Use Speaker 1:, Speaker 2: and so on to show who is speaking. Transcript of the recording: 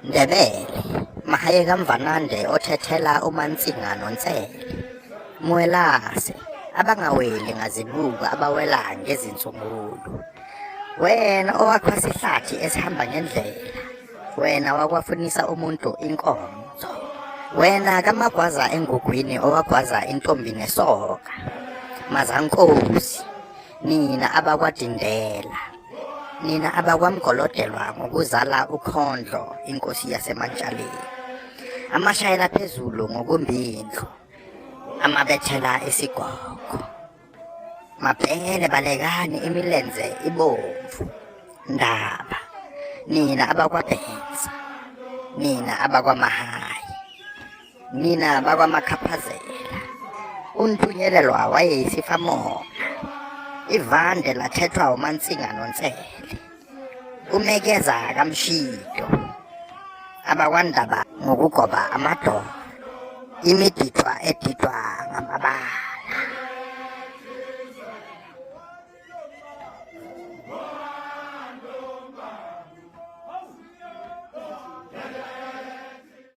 Speaker 1: Ndebele, Mahaye kaMvanande othethela uMansinga noNsele. Mwelase, abangaweli ngazibuko abawela ngezinsungulu. Wena owakhwasa ihlathi esihamba ngendlela, wena wakwafunisa umuntu inkonzo. Wena kamagwaza engugwini owagwaza intombi nesoka. Mazankosi, nina abakwadindela. Nina abakwamgolodelwa ngokuzala ukhondlo inkosi yasemantshaleni. Amashayela phezulu ngokumbindlu, amabethela isigogo. Mabhele balekani imilenze ibomvu. Ndaba, nina abakwaBhensa, nina abakwamahayi. Nina bakwaMakhaphazela, uNthunyelelwa wayeyisifamona. Ivande lathethwa uMansinga noNsele. Umekeza kaMshido. Abakwandaba ngokugoba amadolo. Imididwa edidwa ngamabala.